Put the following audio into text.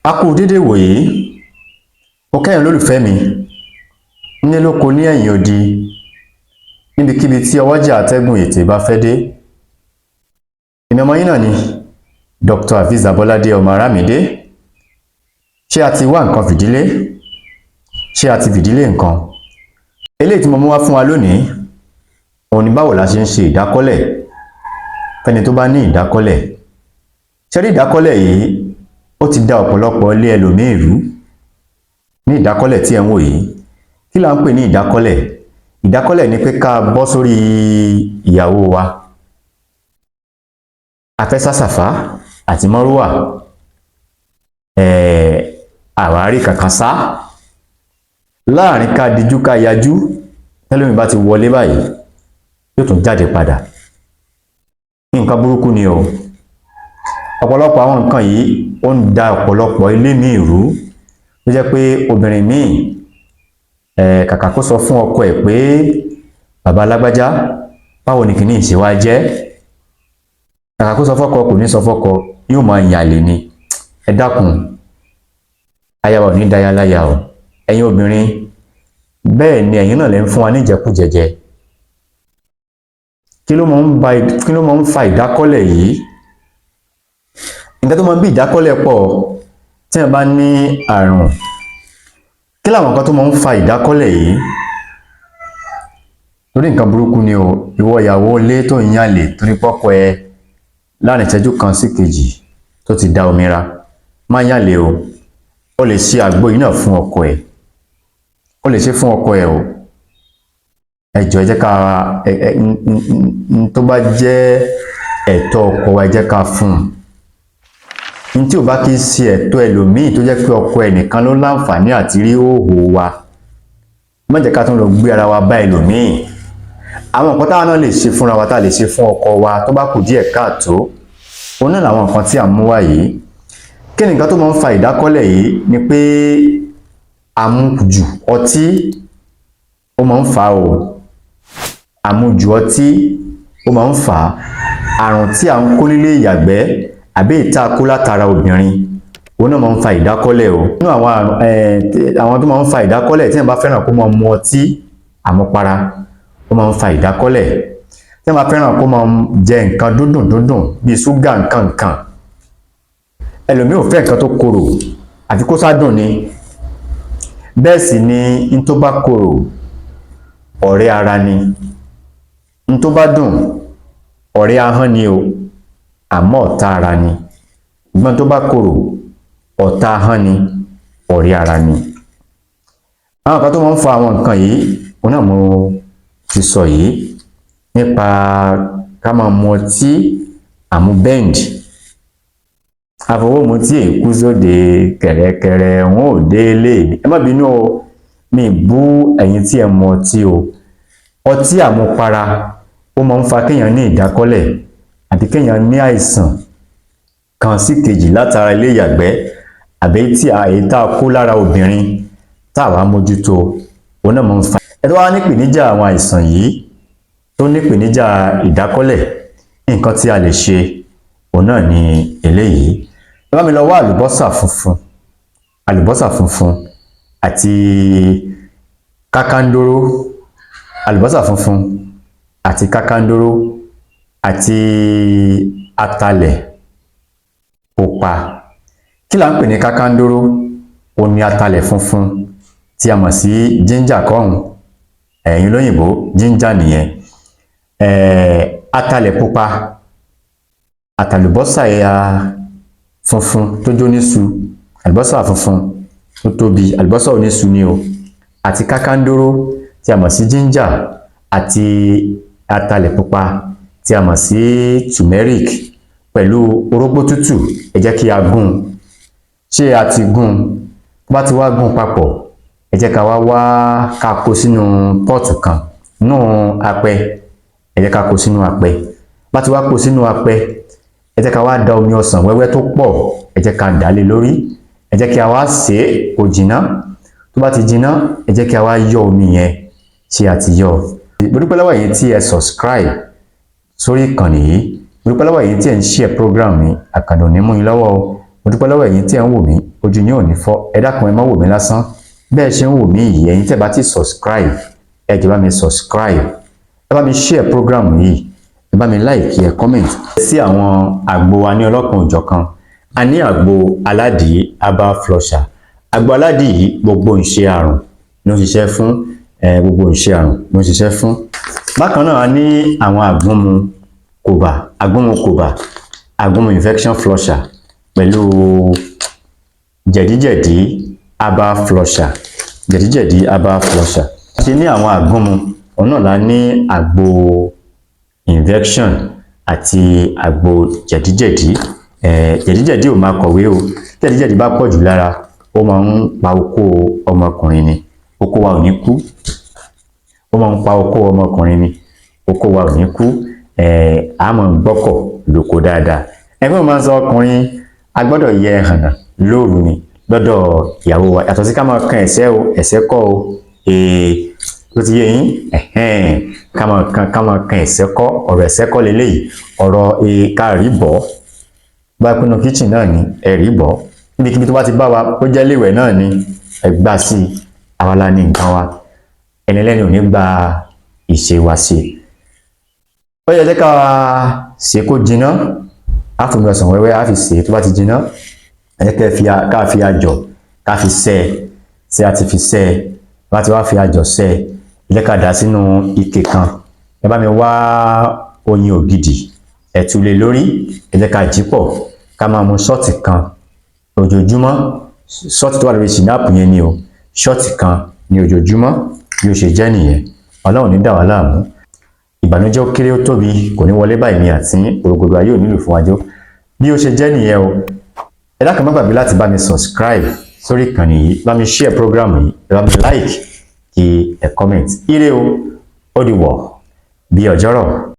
A kú dédé wòyí. Mo kẹ́yìn olólùfẹ́ mi nílé, lóko, ní ẹ̀yìn odi, níbikíbi tí ọwọ́jà atẹ́gùn ètò ìbá fẹ́ dé. Èmi ọmọ yín náà ni Dr. Aviz Abolade ọmọ Arámidé. Ṣé a ti wá nǹkan fìdílé? Ṣé a ti fìdílé nǹkan? Eléyìí tí mo mú wá fún wa lónìí òun ni báwo la ṣe ń ṣe ìdákọ́lẹ̀ fẹ́ni tó bá ní ìdákọ́lẹ̀. Ṣé rí ìdákọ́lẹ̀ yìí, ó ti da ọ̀pọ̀lọpọ̀ ilé ẹlòmíì rú. Ní ìdákọ́lẹ̀ tí ẹ̀ ń wò yìí, kí là ń pè ní ìdákọ́lẹ̀? Ìdákọ́lẹ̀ ni pé ká bọ́ sórí ìyàwó wa, a fẹ́ sásàfá àti mọ́rúwà, àwárí kankan sá láàrin ká dijú ká yajú. Tẹ́lómi bá ti wọlé báyìí, yóò tún jáde padà. Nǹkan burúkú ni o. Ọ̀pọ̀lọpọ̀ àwọn nǹkan yìí, ó ń da ọ̀pọ̀lọpọ̀ ilé míì rú, tó jẹ́ pé obìnrin míì, kàkà kó sọ fún ọkọ ẹ̀ pé, "Bàbá alágbájá, báwo ni kìíní ṣe wá jẹ́?" Kàkà kó sọ fọ́kọ, kò ní sọ fọ́kọ, yóò máa yàlè ni. Ẹ dákun, ayaba ò ní daya láya o. Ẹ̀yin obìnrin, bẹ́ẹ̀ ni ẹ̀yin náà lè ń fún wa ní ìjẹkújẹjẹ. Kí ló máa ń fa ìdákọ́lẹ̀ yìí? Nǹkan tó máa ń bí ìdákọ́lẹ̀ pọ̀. Tí wọ́n bá ní àrùn, kí làwọn nǹkan tó máa ń fa ìdákọ́lẹ̀ yìí? Torí nǹkan burúkú ni o. Ìwọ ìyàwó ilé tó ń yàlè, torí pọ́kọ ẹ láàrin ìṣẹ́jú kan sí kejì tó ti da omi ra, má yàlè o. Ó lè ṣe àgbo yìí náà fún ọkọ ẹ, ó lè ṣe fún ọkọ ẹ o. Ẹ jọ̀ọ́, ẹ jẹ́ ká ẹ ẹ n tó bá jẹ́ ẹ̀tọ́ ọkọ wa, ẹ jẹ́ ká fún un. N tí ò bá kí ń ṣe ẹ̀tọ́ ẹlòmíì, tó jẹ́ pé ọkọ ẹnìkan ló láǹfààní àti rí òhò wa, má jẹ́ ká tún lọ gbé ara wa bá ẹlòmíì. Àwọn nǹkan táwa náà lè ṣe fúnra wa, tá a lè ṣe fún ọkọ wa tó bá kù díẹ̀ káàtó, òun náà làwọn nǹkan tí à ń mú wá yìí. Kí ni nǹkan tó máa ń fa ìdákọ́lẹ̀ yìí? Ni pé àmujù ọtí, ó máa ń fà á o. Àmujù ọtí, ó máa ń fà á. Àrùn tí à ń kó nílé ìyàgbẹ́ àbí ìta kó látara obìnrin, òun náà máa ń fa ìdákọ́lẹ̀ o. Nínú àwọn tó máa ń fa ìdákọ́lẹ̀, tí wọ́n bá fẹ́ràn kó máa mu ọtí àmupara, ó máa ń fa ìdákọ́lẹ̀. Tí wọ́n bá fẹ́ràn kó máa jẹ nǹkan dúndùn dúndùn bíi ṣúgà, nǹkan nǹkan, ẹlòmíì ò fẹ́ nǹkan tó korò àfi kó sádùn ni. Bẹ́ẹ̀ sì ni n tó bá korò, ọ̀rẹ́ ara ni. N tó bá dùn, ọ̀rẹ́ ahọ́n ni o, àmọ́ ọ̀tá ara ni. Ṣùgbọ́n tó bá korò, ọ̀tá ahọ́n ni, ọ̀rẹ́ ara ni. Àwọn kan tó máa ń fa àwọn nǹkan yìí, òun náà mo ti sọ yìí nípa ká máa mu ọtí àmúbẹ́ǹdì, àfọwọ́mu tí èkú sóde kẹ̀rẹ̀kẹ̀rẹ̀ wọn ò délé. Ẹ má bínú o, mi bú ẹ̀yin tí ẹ mu ọtí o. Ọtí àmupara, ó máa ń fa kéèyàn ní ìdákọ́lẹ̀ àbí kéèyàn ní àìsàn kan sí kejì látara ilé ìyàgbẹ́ àbí tí èyí tá a kó lára obìnrin tá a wá mójútó, òun náà máa ń fa. Ẹ tó wá nípèníjà àwọn àìsàn yìí, tó nípèníjà ìdákọ́lẹ̀, nǹkan tí a lè ṣe òun náà ni eléyìí. Ẹ bá mi lọ wá àlùbọ́sà funfun, àlùbọ́sà funfun àti kákándóró, àlùbọ́sà funfun àti kákándóró àti atalẹ̀ pupa. Kí là ń pè ní kákándóró? Òun ni atalẹ̀ funfun tí a mọ̀ sí ginger kọ́hún, ẹ̀yin lóyìnbó, ginger nìyẹn. Atalẹ̀ pupa àtàlùbọ́sà ẹ̀yà funfun tó jó níṣu, àlùbọ́sà funfun tó tóbi, àlùbọ́sà oníṣu ni o, àti kákándóró tí a mọ̀ sí ginger àti atalẹ̀ pupa tí a mọ̀ sí turmeric pẹ̀lú orógbó tútù, ẹ jẹ́ kí a gún. Ṣé a ti gún? Tó bá ti wá gún papọ̀, ẹ jẹ́ ká wá wá ká kó sínú pot kan nínú apẹ. Ẹ jẹ́ ká kó sínú apẹ. Bá ti wá kó sínú apẹ, ẹ jẹ́ ká wá da omi ọsàn wẹ́wẹ́ tó pọ̀, ẹ jẹ́ ká dà lé lórí. Ẹ jẹ́ kí a wá sè é kó jiná. Tó bá ti jiná, ẹ jẹ́ kí a wá yọ omi yẹn. Ṣé a ti yọ? Mo dúpẹ́ lọ́wọ́ yín tí ẹ subscribe sórí ìkànnì yìí. Mo dúpẹ́ lọ́wọ́ yín tí ẹ ń share program mi. Àkàndùn ní mú yín lọ́wọ́ o. Mo dúpẹ́ lọ́wọ́ ẹ̀yin tí ẹ̀ ń wò mí, ojú yín ò ní fọ́. Ẹ dákun, ẹ má wò mí lásán. Bẹ́ẹ̀ ṣe ń wò mí yìí, ẹ̀yin tẹ́ bá ti subscribe, ẹ jọ̀ọ́, bá mi subscribe, ẹ bá mi share program yìí, ẹ bá mi like, ẹ comment. Sí àwọn àgbo wa ní ọlọ́kan òjọ̀kan, a ní àgbo aládìí herbal flusher. Àgbo aládìí yìí, gbogbo ìṣe àrùn ló ń ṣiṣẹ́ fún ẹ, gbogbo ìṣe àrùn ló ń ṣiṣẹ́ fún. Bákan náà, a ní àwọn àgbọnmu kòbà, àgbọnmu kòbà, àgbọnmu infection flusher pẹ̀lú jẹ̀díjẹ̀dí herbal flusher, jẹ̀díjẹ̀dí herbal flusher. A ṣe ní àwọn àgbọnmu òun náà la ní àgbo infection àti àgbo jẹ̀díjẹ̀dí. Jẹ̀díjẹ̀dí ò máa kọ̀wé o. Jẹ̀díjẹ̀dí bá pọ̀ jù lára, ó máa ń pa okó ọmọkùnrin ni. Okó wa ò ní kú. Ó máa ń pa okó ọmọkùnrin ni. Okó wa ò ní kú. A máa gbọ́kọ̀ lóko dáadáa. Ẹgbẹ́ máa ń sọ, ọkùnrin a gbọ́dọ̀ yẹ hànà lóru ni lọ́dọ̀ ìyàwó wa, yàtọ̀ sí ká máa kan ẹ̀sẹ̀ o, ẹ̀sẹ̀ kọ́ o. Ló ti yé yín, ká máa kan ẹ̀sẹ̀ kọ́. Ọ̀rọ̀ ẹ̀sẹ̀ kọ́ leléyìí, ọ̀rọ̀ ká rí bọ́ bá pinnu kitchen náà ni, ẹ̀rí bọ́ níbikíbi tó bá ti bá wa, ó jẹ́ léwẹ̀ náà ni, ẹ gbà sí i. Àwa la ní nǹkan wa, ẹni lẹ́ni ò ní gba ìṣe wa sí i. Ó yẹ jẹ́ ká ṣe kó jiná. Á fi ọsàn wẹ́wẹ́, á fi sè é. Tó bá ti jiná, ẹ jẹ́ ká fi àjọ̀ ká fi sẹ́ ẹ. Tí a ti fi sẹ́ ẹ, bá ti wá fi àjọ̀ sẹ́ ẹ, ẹ jẹ́ ká dà sínú ike kan. Ẹ bá mi wá oyin ògidì, ẹ tú lé lórí. Ẹ jẹ́ ká jí pọ̀, ká máa mu shot kan ojoojúmọ́. Shot tó wà lórí schnapps yẹn ni o, shot kan ní ojoojúmọ́. Bí ó ṣe jẹ́ nìyẹn. Ọlọ́run ní dà wá láàmú. Ìbànújẹ́, ó kéré, ó tóbi, kò ní wọlé báyìí ní àti gbogbo ayé ò nílò fún wájú. Bí ó ṣe jẹ́ nìyẹn o. Ẹ dákun, má gbàgbé láti bá mi subscribe sórí ìkànnì yìí, bá mi share program yìí, ẹ bá mi like, kí ẹ comment. Ire o, ó di wọ̀ bí ọjọ́rọ̀.